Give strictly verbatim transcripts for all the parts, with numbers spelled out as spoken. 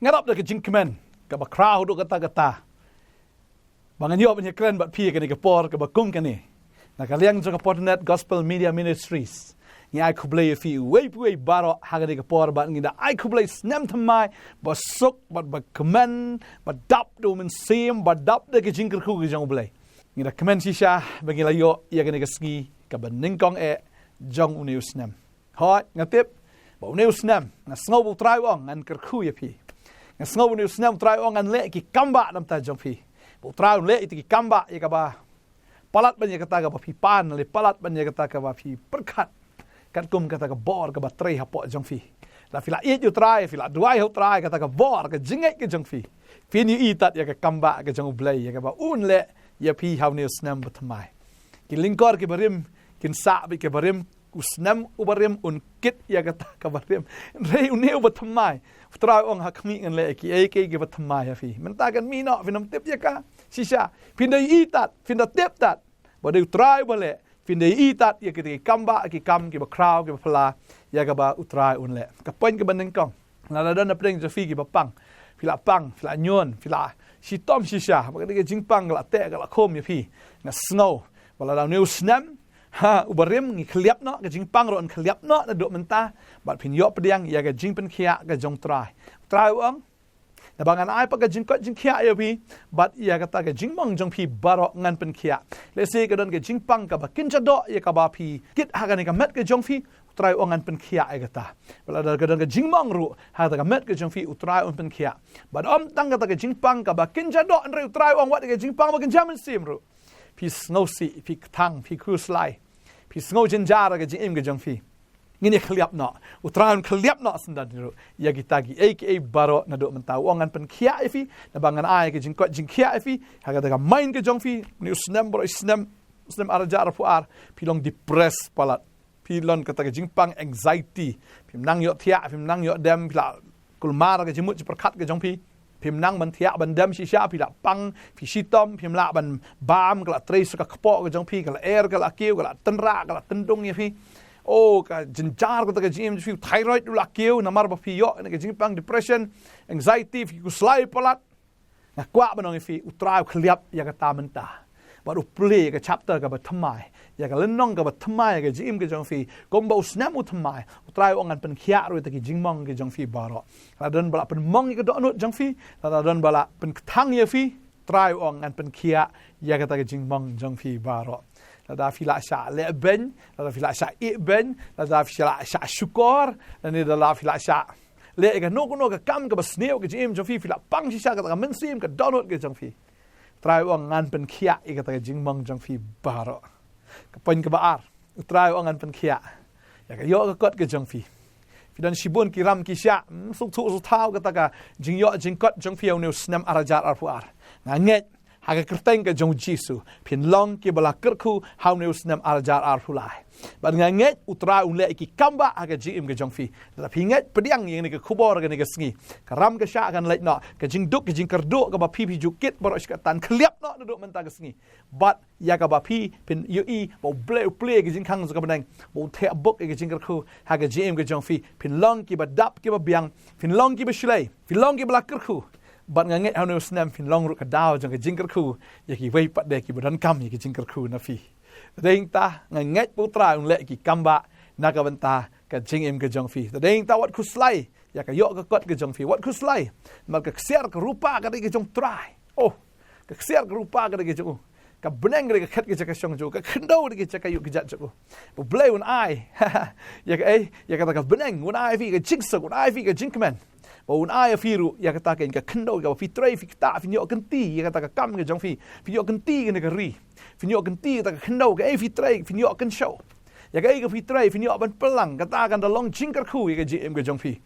Nga dap da ka jingkmen kaba khraw haduh katta katta ba ngan ïoh ban ïakren bad phi ha kane ka por kaba kum kane. Na ka liang jong ka Portnet Gospel Media Ministries, ngi ai khublei ïa phi uwei pa uwei baroh ha kane ka por bad ngi da ai khublei snem thymmai ba suk bad ba kmen, ba dap da u mynsiem, ba dap da ka jingkyrkhu ka jong U Blei. Ngi da kmen shisha ba ngi la ïoh ïa kane ka sngi kaba nyngkong eh jong une u snem. Hooid, nga tip ba une u snem, nga sngew ba U Trai u ong ngan kyrkhu ïa phi. Nga sngew ba une u snem U Trai u ong ngan leh ki kam ba na bynta jong phi. Ba U Trai un leh ïa ki kam ba ïa kaba palat ban ïa kata kaba phi pan, leh palat ban ïa kata kaba phi pyrkhat. Katkum kata ka bor kaba trei hapoh jong phi. La phi la ïeit ïa U Trai, phi la duwai ha U Trai, kata ka bor, ka jingngeit ka jong phi, phin ïohi tad ïa ka kam ba ka jong U Blei ïa kaba un leh ïa phi ha une u snem ba thymmai. Ki lyngkor kiba rim kin sah bad kiba rim, u snem uba rim un kit ïa kata kaba rim. Hynrei une uba thymmai, U Trai u ong ha khmih ngan leh kiei kiei kiba thymmai ha phi. Mynta kan mih noh, phin ym tip ïa ka shisha. Phin da ïohi tad, phin da tip tad ba dei U Trai uba leh. Phin da ïohi tad ïa kita ki kam ba, ki kam kiba khraw, kiba phylla ïa kaba U Trai un leh. Ka point kaba nyngkong, lada don na pdeng jong phi kiba pang, phi la pang, phi la ñion, phi la shitom shisha, ba ka dei ka jingpang ka la teh ka la khum ïa phi, nga sngew ba lada une u snem, ha, uba rim, ngi khylliap noh, ka jingpang ruh yn khylliap noh naduh mynta, bad phin ïoh pdiang ïa ka jingpynkhiah ka jong U Trai. U Trai u ong, naba ngan ai pat ka jingkoit jingkhiah ïa phi, bad ïa kata ka jingmong jong phi baroh ngan pynkhiah. Lehse ka don ka jingpang kaba kynja doh ïa kaba phi kit ha kane ka met ka jong phi, U Trai u ong ngan pynkhiah ïa kata. Bad lada ka don ka jingmong ruh ha kata ka met ka jong phi, U Trai un pynkhiah. Bad ym tang kata ka jingpang kaba kynja doh, hynrei U Trai u ong wat ïa ka jingpang ba kynja mynsiem ruh, phi sngewsih, phi kthang, phi khuslai, phi sngew jynjar ha ka jingim ka jong phi. Ngin ïa khylliap noh. U Trai un khylliap noh syndon ruh ïa kita kiei kiei baroh naduh mynta. U ong ngan pynkhiah ïa phi, naba ngan ai ka jingkoit jingkhiah ïa phi ha kata ka mind ka jong phi. Une u snem baroh, snem, snem ar hajar arphew ar, phi long depressed palat, phi long kata ka jingpang anxiety, phim nang ïoh thiah, phim nang ïoh dem, phi la kulmar ka jingmut jingpyrkhat ka jong phi. Phim nang ban thiah ban dem shisha, phi la pang, phi shitom, phim lah ban bam, ka la trei sha ka kpoh ka jong phi, ka la er, ka la kiew, ka la tynrah, ka la tyndung ïa phi. Oh, ka jynjar kata ka jingim jong phi, thyroid u la kiew namar ba phi ïoh ïa ka jingpang depression, anxiety, phi khuslai palat. Nga kwah ban ong ïa phi, U Trai u khylliap ïa kata mynta. Bad u plie ïa ka chapter kaba thymmai, ïa ka lynnong kaba thymmai ha ka jingim ka jong phi. Kumba u snem u thymmai, U Trai u ong ngan pynkhiah ruh ïa kita ki jingmong ki jong phi baroh. Lada don ba la pynmong ïa ka dohnud jong phi, lada don ba la pynkthang ïa phi, U Trai u ong ngan pynkhiah ïa kata ka jingmong jong phi baroh. Lada phi la shah leh beiñ, lada phi la shah ïeh beiñ, lada phi la shah shukor, lane lada phi la shah leh ïa kano kano ka kam kaba sniew ha ka jingim jong phi, phi la pang shisha kata ka mynsiem, ka dohnud ka jong phi, U Trai u ong ngan pynkhiah ïa kata ka jingmong jong phi baroh. Ka point kaba ar, U Trai u ong ngan pynkhiah ïa ka ïoh ka kot ka jong phi. Phi don shibun ki ram ki shah, hmm, sngewthuh sngewthaw kata ka jingïoh jingkot jong phi ha une u snem ar hajar arphew ar. Nga ngeit ha ka kyrteng ka jong U Jisu, phin long kiba la kyrkhu ha une u snem ar hajar arphew lai. Bad nga ngeit U Trai un leh ïa ki kam ba ha ka jingim ka jong phi. Lada phi ngeit, pdiang ïa kane ka khubor kane ka sngi. Ka ram ka shah kan leit noh, ka jingduk ka jingkyrduh kaba phi phi ju kit baroh shi katta yn khylliap noh naduh mynta ka sngi. Bad ïa kaba phi phin ïohi ba U Blei u plie ïa ka jingkhang jong ka bneng, ba un theh buk ïa ka jingkyrkhu ha ka jingim ka jong phi. Phin long kiba dap kiba biang, phin long kiba shlei, phin long kiba la kyrkhu. Bad nga ngeit ha une u snem phin long ruh ka daw jong ka jingkyrkhu ïa kiwei pat de kiba donkam ïa ka jingkyrkhu na phi. Te dei nangta nga ngeit ba U Trai un leh ïa ki kam ba na ka bynta ka jingim ka jong phi. Te dei nangta wat khuslai ïa ka ïoh ka kot ka jong phi, wat khuslai. Namar ka ksiar ka rupa ka dei ka jong U Trai. Oh, ka ksiar ka rupa ka dei ka jong u. Ka bneng ka dei ka khet ka jaka shong jong u, ka khyndew ka dei ka jaka ïuh kjat jong u. Ba U Blei un ai ïa kaei, ïa kata ka bneng, un ai ïa phi ka jingsuk, un ai ïa phi ka jingkmen. Ba un ai ïa phi ruh ïa kata ka, ka khyndew, kaba phi trei, phi ktah, phin ïoh kynti ïa kata ka kam ka jong phi, phin ïoh kynti ïa kane ka ri, phin ïoh kynti ïa kata ka khyndew, kaei phi trei phin ïoh kynshew. Ïa kaei ka phi trei phin ïoh ban pynlang, kata kan da long jingkyrkhu ïa ka jingim ka jong phi.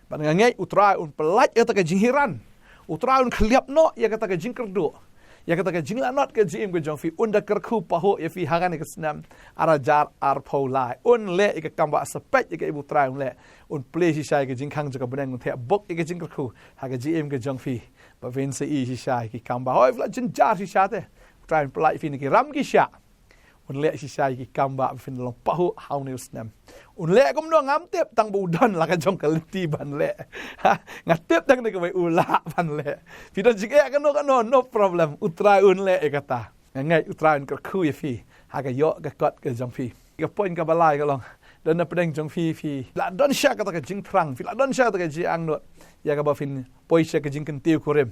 Bad nga ngeit U Trai un pyllait ïa kata ka jinghiran. U Trai un khylliap noh ïa kata ka jingkyrduh, ïa kata ka jinglanot ka jingim ka jong phi, un da kyrkhu pahuh ïa phi ha kane ka snem ar hajar arphew lai. Un leh ïa ka kam ba sa peit ïa kaei ba U Trai un leh. Un plie shisha ïa ka jingkhang jong ka bneng, un theh buk ïa ka jingkyrkhu ha ka jingim ka jong phi. Ba phin sa ïohi shisha ïa ki kam ba hooid phi la jynjar shisha te, U Trai un pyllait ïa phi na ki ram ki shah. Un leh shisha ïa ki kam ba phin long pahuh ha une u snem. Un leh kumno ngam tip, tang ba u don la ka jong ka lynti ban leh. Ha, nga tip tang ne kawei u lah ban leh. Phi don jingeh kano kano, no problem. U Trai un leh ïa kata. Nga ngeit U Trai un kyrkhu ïa phi ha ka ïoh ka kot ka jong phi. Ka point kaba lai ka long, don na pdeng jong phi, phi la don sha kata ka jingthrang, phi la don sha kata ka jingangnud ïa kaba phin poi sha ka jingkyntiew kurim.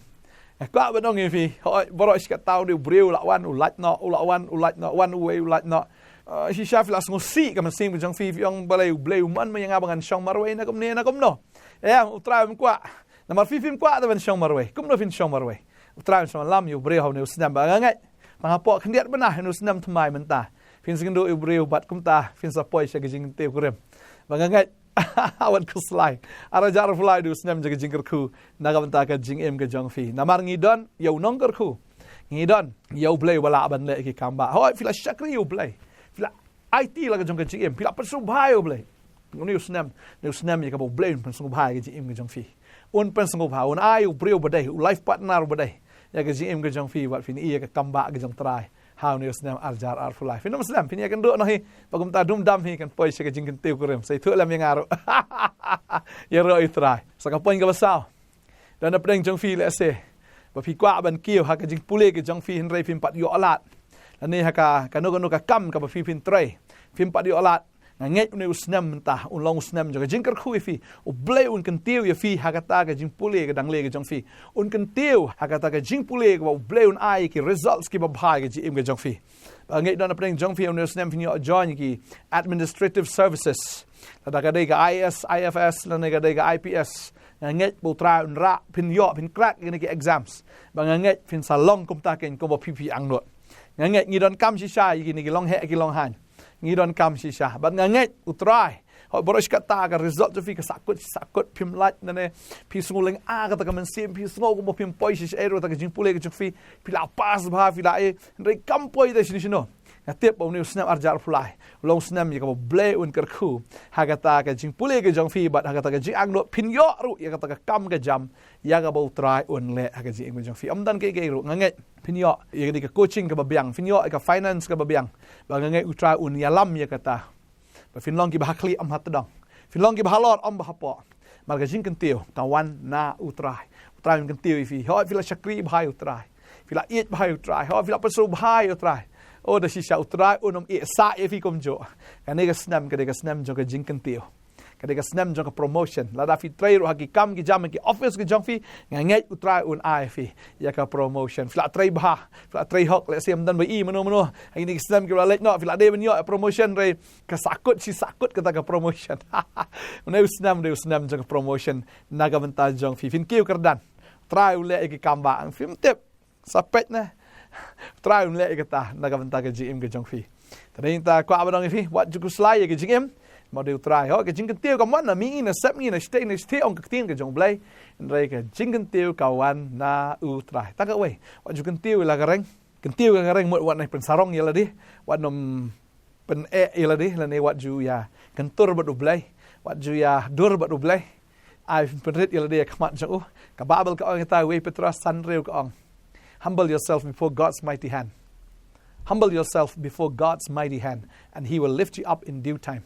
Nga kwah ban ong ïa phi, hooid, baroh shi katta u dei u briew u la wan, u lait noh, u la wan, u lait noh, wan uwei, u lait noh. Ah, shisha phi la sngewsih ka mynsiem ka jong phi, phi ong balei U Blei u mon ma ïa nga ba ngan shong marwei na kumne na kumno. Em, U Trai um kwah. Namar phi phim kwah te ban shong marwei. Kumno phin shong marwei? U Trai un shong lam ïa u briew ha une u snem ba nga ngeit. Tang hapoh khyndiat bnai ha une u snem thymmai mynta, phin sa kynduh ïa u briew bad kumta phin sa poi sha ka jingkyntiew kurim. Ba nga ngeit wat khuslai, ar hajar arphew lai u dei u snem jong ka jingkyrkhu na ka bynta ka jingim ka jong phi. Namar ngi don ïa u nongkyrkhu. Ngi don ïa U Blei uba lah ban leh ki kam ba. Hooid, phi la shakri ïa U Blei, phi la aiti la ka jong ka jingim, phi la pynsngewbha ïa U Blei. Une u snem, une u snem ïa kaba U Blei un pynsngewbha ïa ka jingim ka jong phi. Un pynsngewbha, un ai u briew ba dei, u life partner ba dei ïa ka jingim ka jong phi, wat phin ïoh ïa ka kam ba ka jong U Trai ha une u snem ar hajar arphew lai. Phin ym slem, phin ïakynduh noh hi, ba kumta dum dam hi kan poi sha ka jingkyntiew kurim. Sa ïathuh lem ïa nga ruh. Ïaroh ïa U Trai. Sa ka point kaba saw, don na pdeng jong phi lehse ba phi kwah ban kiew ha ka jingpule ka jong phi hynrei phim pat ïoh lad. Lane ha ka kano kano ka kam kaba phi phin trei, phim pat ïoh lad. Nga ngeit une u snem mynta un long u snem jong ka jingkyrkhu ïa phi. U Blei un kyntiew ïa phi ha kata ka jingpule ka dang leh ka jong phi. Un kyntiew ha kata ka jingpule kaba U Blei un ai ki results kiba bha ïa ka jingim ka jong phi. Ba nga ngeit don na pdeng jong phi une u snem phin ïoh join ki administrative services. Lada ka dei ka I A S, I F S, lane ka dei ka I P S. Nga ngeit ba U Trai un rah phin ïoh, phin crack kine ki exams. Ba nga ngeit phin sa long kumta keiñ kumba phi phi angnud. Nga ngeit ngi donkam shisha ïa kine ki long heh ki long haiñ. Ngi donkam shisha. Bad nga ngeit U Trai, hooid, baroh shi katta ka result jong phi ka sahkut shi sahkut, phim lait, lane phi sngew lyngngoh kata ka mynsiem, phi sngew kumba phim poi shisha ïa kata ka jingpule ka jong phi. Phi la pass bha, phi la ïa, hynrei kam poi te shano shano. Nga tip ba une u snem ar hajar arphew lai un long u snem ïa kaba U Blei un kyrkhu ha kata ka jingpule ka jong phi bad ha kata ka jingangnud, phin ïoh ruh ïa kata ka kam ka jam ïa kaba U Trai un leh ha ka jingim ka jong phi. Ym don kiei kiei ruh, nga ngeit phin ïoh ïa kane ka coaching kaba biang, phin ïoh ïa ka finance kaba biang. Ba nga ngeit U Trai un ïalam ïa kata. Ba phin long kiba ha khlieh ym ha tdong, phin long kiba halor ym ba hapoh. Namar ka jingkyntiew ka wan na U Trai. U Trai un kyntiew ïa phi. Hooid, phi la shakri bha ïa U Trai, phi la ïeit bha ïa U Trai, hooid, phi la pynsngewbha ïa U Trai. Oh, da shisha U Trai un ym ïeh sah ïa phi kumjuh. Kane ka snem ka dei ka snem jong ka jingkyntiew. Ka dei ka snem jong ka promotion. Lada phi trei ruh ha ki kam ki jam ha ki office ki jong phi, nga ngeit U Trai un ai phi ïa ka promotion. Phi la trei bha, phi la trei hok, lehse ym don ba ïohi mano mano. Ha kine ki snem kiba la leit noh phi la dei ban ïoh promotion, hynrei ka sahkut shi sahkut kata ka promotion. Une u snem u dei u snem jong ka promotion na ka bynta jong phi. Phin kiew kyrdan. U Trai u leh ïa ki kam ba phim tip. Sa peit ne, U Trai un leh ïa kata na ka bynta ka jingim ka jong phi. Te dei ngi kwah ban ong ïa phi, wat ju khuslai ïa ka jingim. Namar U Trai, hooid, ka jingkyntiew kam wan na mihngi, na sepngi, na shatei, na shatei, ong ka ktien ka jong U Blei. Hynrei ka jingkyntiew ka wan na U Trai. Tang kawei, wat ju kyntiew ïa la ka reng. Kyntiew ïa ka reng mut wat nang pynsarong ïa lade, wat nym pyneh ïa lade, lane wat ju ïakyntur bad U Blei, wat ju ïadur bad U Blei. Ai pynrit ïa lade ha khmat jong u. Ka Baibl ka ong ïa kata, Wei Petros san hynriew ka ong, "Humble yourself before God's mighty hand. Humble yourself before God's mighty hand, and he will lift you up in due time."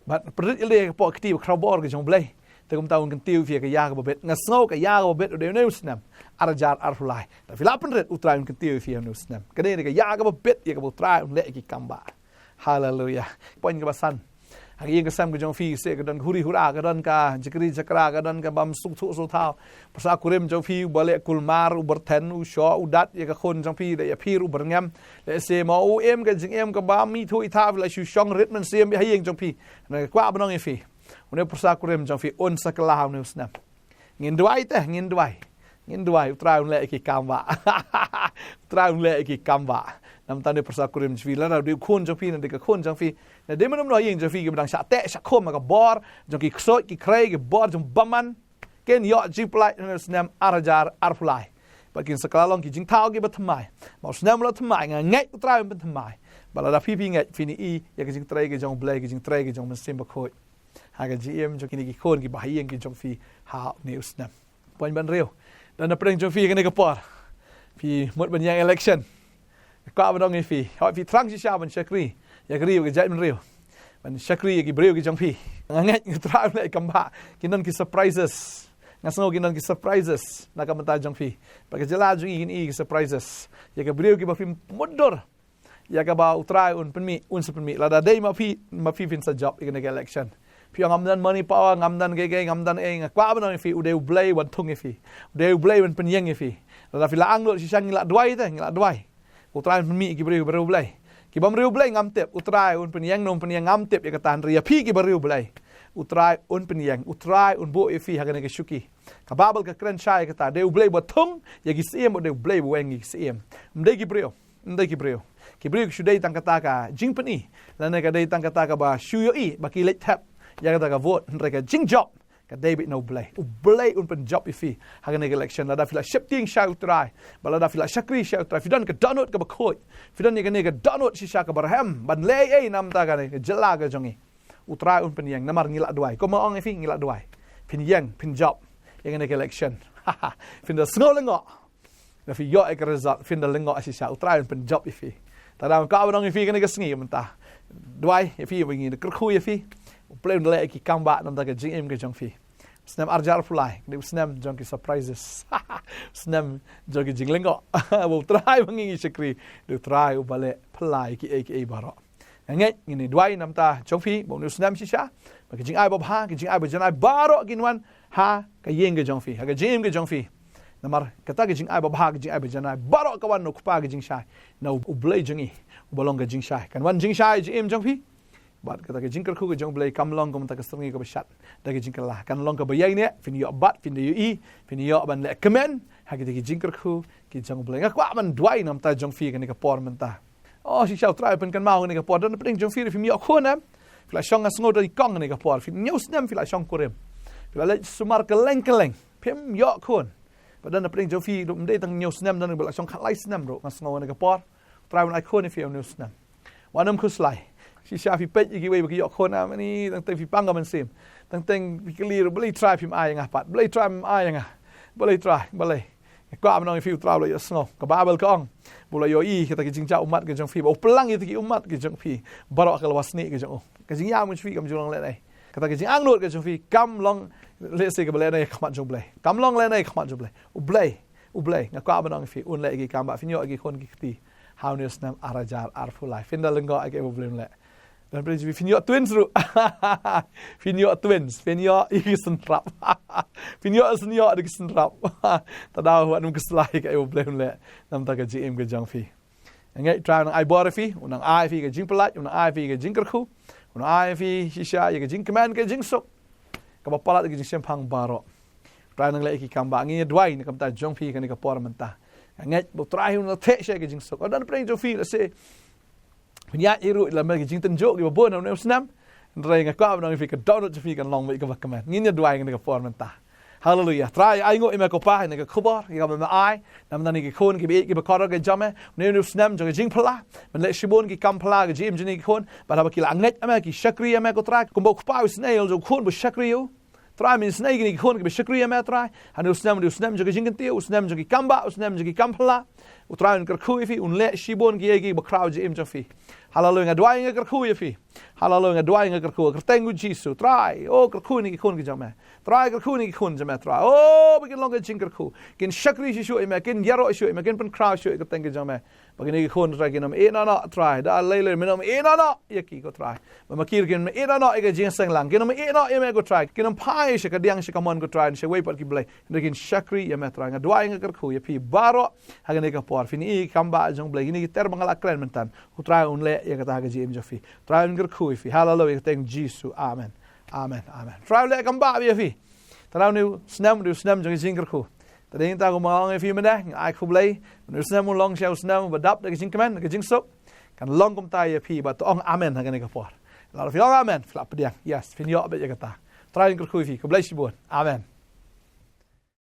Bad pynrit ïa lade ha ka kti ba khraw-bor ka jong U Blei. Te kumta un kyntiew ïa phi ha ka ïa kaba bit. Nga sngew ka ïa kaba bit u dei une u snem ar hajar arphew lai. Te phi la pynrit, U Trai un kyntiew ïa phi ha une u snem. Ka dei ka ïa kaba bit ïa kaba U Trai un leh ïa ki kam ba. Haleluia. Point kaba san. Ha ka ïing ka sem ka jong phi, se ka don ka huri hura, ka don ka jingri jingkra, ka don ka bym sngewthuh sngewthaw. Pyrsa kurim jong phi uba leh kulmar, u byrthen, u shoh, u dat ïa ka khun jong phi, da ïa phi ruh u byrngem. Lehse mo u im ka jingim kaba ym ithuh itha, phi la shu shong rit mynsiem ha ïing jong phi. Nga kwah ban ong ïa phi, une u pyrsa kurim jong phi un sa kylla ha une u snem. Ngin duwai te, ngin duwai. Ngin duwai, U Trai un leh ïa ki kam ba. U Trai un leh ïa ki kam ba. Namar une u pyrsa kurim jong phi, lada u dei u khun jong phi, lada u dei ka khun jong phi, lada u dei mano mano ha ïing jong phi kiba dang shah teh shah khum ha ka bor jong ki ksuid ki khrei, ki bor jong bymman, kin ïoh jingpyllait ha une u snem ar hajar arphew lai. Bad kin sa kylla long ki jingthaw kiba thymmai. Namar u snem u la thymmai, nga ngeit U Trai un pynthymmai. Bad lada phi phi ngeit, phin ïohi ïa ka jingtrei ka jong U Blei, ka jingtrei ka jong U Mynsiem Bakhuid ha ka jingim jong kine ki khun kiba ha ïing ki jong phi ha une u snem. Point ba hynriew, don na pdeng jong phi ha kane ka por, phi mut ban ïeng election. Kwah ban ong ïa phi, hooid, phi thrang shisha ban shakri, ïa ka ri, ïa ka jaitbynriew, ban shakri ïa ki briew ki jong phi. Nga ngeit nga, U Trai un leh kam ba kin don ki surprises. Nga sngew kin don ki surprises na ka bynta jong phi. Ba ka jylla jong ngi kin ïohi ki surprises ïa ki briew kiba phim mutdur ïa kaba U Trai un pynmih, un sa pynmih. Lada dei ma phi, ma phi phin sa jop ïa kane ka election. Phi ong ngam don money power, ngam don kaei kaei, ngam don ei, nga kwah ban ong ïa phi, u dei U Blei ban thung ïa phi. U dei U Blei ban pynïeng ïa phi. Lada phi la angnud shisha, ngi la duwai te, ngi la duwai. U Trai un pynmih ïa ki briew, briew Blei. Ki bym briew Blei ngam tip, U Trai un pynïeng ne um pynïeng ngam tip ïa kata, hynrei ïa phi ki briew Blei, U Trai un pynïeng, U Trai un buh ïa phi ha kane ka shuki. Ka Baibl ka kren shai ïa kata, dei U Blei ba thung ïa ki syiem, dei U Blei ba weng ïa ki syiem. Ym dei ki briew, ym dei ki briew. Ki briew ki shu dei tang kata ka jingpyni, lane ka dei tang kata kaba shu ïohi ba ki leit thep ïa kata ka vote, hynrei ka jingjop ka dei beit na U Blei. U Blei un pynjop ïa phi ha kane ka election. Lada phi la sheptieng sha U Trai, ba lada phi la shakri sha U Trai, phi don ka dohnud kaba khuid, phi don ïa kane ka dohnud shisha kaba rhem ban leh ei ei na ka bynta kane ka jylla ka jong ngi, U Trai un pynïeng, namar ngi la duwai. Kumba ong ïa phi, ngi la duwai. Phin ïeng, phin jop ïa kane ka election. Phin da sngew lyngngoh. Lada phi ïoh ïa ka result, phin da lyngngoh shisha, U Trai un pynjop ïa phi. Te nga kwah ban ong ïa phi kane ka sngi mynta, duwai ïa phi, ba ngin kyrkhu ïa phi. U Blei un leh ïa ki kam ba na ka bynta ka jingim ka jong phi. Snem ar hajar arphew lai, dei u snem jong ki surprises. Snem jong ki jinglyngngoh. Ba U Trai ba ngi ngi shakri, dei U Trai uba leh phylla ïa kiei kiei baroh. Nga ngeit ngin ïa duwai na ka bynta jong phi, ba une u snem shisha, ba ki jingai babha, ki jingai bajanai baroh kin wan ha ka ïing ka jong phi, ha ka jingim ka jong phi. Namar kata ki jingai babha, ki jingai bajanai baroh ka wan na U Kpa ka jingshai, na U Blei jong ngi uba long ka jingshai. Kan wan jingshai ha ka jingim jong phi. Bad kata ka jingkyrkhu ka jong U Blei kam long kum kata ka syrngi kaba shad da ka jingkylla. Kan long kaba ïaineh, phin ïoh bat, phin da ïohi, phin ïoh ban leh kmen ha kita ki jingkyrkhu ki jong U Blei. Nga kwah ban duwai na ka bynta jong phi kane ka por mynta. Oh, shisha U Trai pynkynmaw kane ka por. Don napdeng jong phi ruh phim ïoh khun, em? Phi la shong, nga sngew don i kong kane ka por. Phi hynñiew snem phi la shong kurim. Phi la leit sumar kylleng kylleng. Phim ïoh khun. Bad don napdeng jong phi ruh ym dei tang hynñiew snem, don ba la shong khatlai snem ruh, nga sngew, kane ka por. U Trai un ai khun ïa phi ha une u snem. Wat nym khuslai. Shisha phi peit ïa kiwei ba ki ïoh khun, ah, mynta tang teng phi pang ka mynsiem. Tang teng phi kylli ruh, balei Trai phim ai ïa nga pat? Balei Trai phim ai ïa nga? Balei Trai? Balei? Nga kwah ban ong ïa phi, U Trai u la ïohsngew. Ka Baibl ka ong, ba u la ïohi kata ki jingjia ummat ki jong phi, ba u pyllang ïa kita ki ummat ki jong phi baroh ha ka lwar snieh ka jong u. Ka jingïam ka jong phi kam ju long lehnoh. Kata ka jingangnud ka jong phi kam long lehse kaba lehnoh ha khmat jong U Blei. Kam long lehnoh ha khmat jong U Blei. U Blei, U Blei, nga kwah ban ong ïa phi, un leh ïa ki kam ba phin ïoh ïa ki khun ki kti ha une u snem ar hajar arphew lai. Phin da lyngngoh ïa kaei ba U Blei un leh. Don napdeng jong phi phin ïoh twins ruh. Phin ïoh twins, phin ïoh ïa ki synrap. Phin ïoh synrap da ki synrap. Te da wat nym khuslai ïa kaei ba U Blei un leh na ka bynta ka jingim ka jong phi. Nga ngeit U Trai un nang ai bor ïa phi, un nang ai ïa phi ka jingpyllait, un nang ai ïa phi ka jingkyrkhu, un nang ai ïa phi shisha ïa ka jingkmen, ka jingsuk kaba palat ïa ka jingshemphang baroh. U Trai un nang leh ïa ki kam ba ngi ïa duwai na ka bynta jong phi kane ka por mynta. Nga ngeit ba U Trai un nang theh sha ïa ka jingsuk. Don napdeng jong phi lehse phin ïaid ruh lem bad ki jingtynjuh kiba bun ha une u snem. Hynrei nga kwah ban ong ïa phi, ka dohnud jong phi kan long beit kaba kmen. Ngin ïa duwai kane ka por mynta. Haleluia. Trai, ai nguh ïa me ko Pa, ïa kane ka khubor ïa kaba me ai na ka bynta kine ki khun kiba ïeit kiba kordor ki jong me. Une u snem jong ka jingphylla, men leh shibun ki kam phylla ha ka jingim jong kine ki khun. Bad haba ki la ngeit ïa me, ki shakri ïa me ko Trai, kumba u kpa u isynei ïa u khun ba u shakri ïa u. Trai, men isynei ïa kine ki khun kiba shakri ïa me Trai. Ha une u snem, une u snem jong ka jingkyntiew, u snem jong ki kam ba, u snem jong ki kam phylla. U Trai un kyrkhu ïa phi, un leh shibun kiei kiei ba khraw ha ka jingim jong phi. Haleluia, nga duwai nga kyrkhu ïa phi. Haleluia, nga duwai nga kyrkhu ha ka kyrteng U Jisu. Trai, oh, kyrkhu ïa kine ki khun ki jong me. Trai, kyrkhu ïa kine ki khun jong me Trai. Oh, ba kin long ka jingkyrkhu. Kin shakri shuh shuh ïa me, kin ïaroh shuh ïa me, kin pynkhraw shuh ïa ka kyrteng ki jong me. Ba kine ki khun Trai kin ym ïehnoh noh Trai. Da lei lei men ym ïehnoh noh ïa ki ko Trai. Ba ma ki ruh kin ym ïehnoh noh ïa ka jingïaseng lang. Kin ym ïehnoh ïa me ko Trai. Kin ym phai sha ka diang sha ka mon ko Trai, shawei pat ki blei. Hynrei kin shakri ïa me Trai. Nga duwai nga kyrkhu ïa phi baroh ha kane ka por. Phin ïohi ïa ki kam ba jong U Blei. Kine ki ter ba nga la kren mynta, U Trai un leh ïa kata ha ka jingim jong phi. Trai un kyrkhu ïa phi. Haleluia, ha ka kyrteng U Jisu. Amen. Amen. Amen. Trai un leh kam ba ïa phi. Te ha une u snem, une u snem jong ka jingkyrkhu. Te dei nangta kumba nga ong ïa phi mynne, nga ai khublei. Une u snem un long shisha u snem uba dap da ka jingkmen, da ka jingsuk. Kan long kumta ïa phi, bad to ong amen ha kane ka por. Lada phi ong amen, phi la pdiang. Yes, phin ïoh beit ïa kata. Trai un kyrkhu ïa phi. Khublei shibun. Amen.